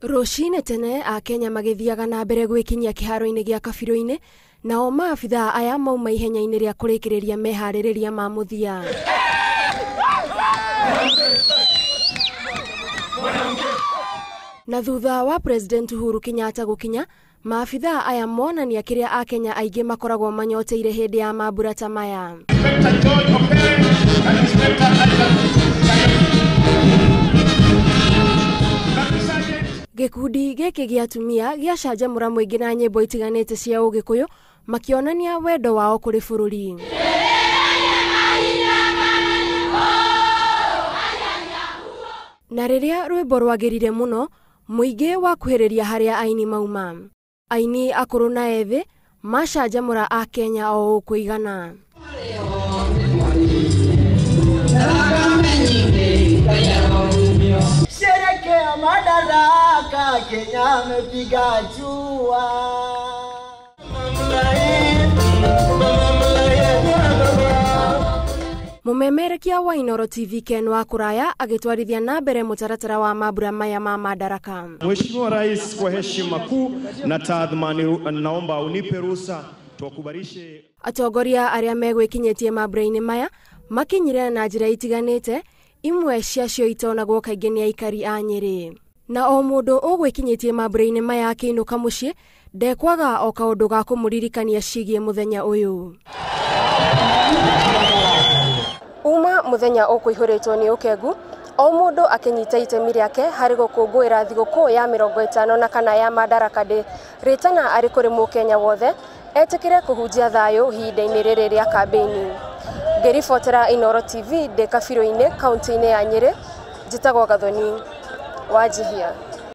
Rũcinĩ tene Akenya magĩthiaga na mbere gwĩkinyia kĩharo-inĩ gĩa Kabirũ-inĩ, nao maabithaa aya mauma ihenya-inĩ rĩa kũrĩkĩrĩria meharĩrĩria ma mũthia. Na thutha wa President Uhuru Kenyatta gũkinya, maabithaa aya monania kĩrĩa Akenya aingĩ makoragwo manyoteire hĩndĩ ya mambura ta maya. Gĩkundi gĩkĩ gĩa atumia gĩacanjamũra mũingĩ na nyĩmbo itiganĩte cia Ũgĩkũyũ makĩonania wendo wao kũrĩ bũrũri. Na rĩrĩa rwĩmbo rwagĩrire mũno, mũingĩ wakuhĩrĩria harĩa aini mauma. Aini akũrũ na ethĩ macanjamũra Akenya o ũkũigana. Sherekea madaraka, Kenya amepiga jua. Mũmemerekia wa Inooro TV Ken wa Kũraya agĩtwarithia na mbere mũtaratara wa mambura maya ma Madaraka. Mheshimiwa Rais, kwa heshima kuu na taadhimani, naomba unipe ruhusa tuwakubarishe Atongoria arĩa megwĩkinyĩtie mambura-inĩ maya makinyire na njĩra itiganĩte, imwe ciacio itonagwo kaingĩ nĩ aikari a Nyĩrĩ. Na o mũndũ ũgwĩkinyĩtie mambura-inĩ maya akĩinũka mũciĩ ndekwaga o kaũndũ ga kũmũririkania ciĩgiĩ mũthenya ũyũ. Uma mũthenya ũkũihũrĩtwo nĩ ũkengu, o mũndũ akĩnyita itemi rĩake harĩ gũkũngũĩra thigũkũ ya 54 ya Madaraka Day. Rĩtana arĩ kũrĩ mũkenya wothe etĩkĩre kũhunjia thayũ ihinda-inĩ rĩrĩ rĩa kambĩini. Ngĩribotera Inooro TV ndĩ Kabirũ-inĩ kaunti-inĩ ya Nyĩrĩ, njĩtagwo Gathoni Wanjihia.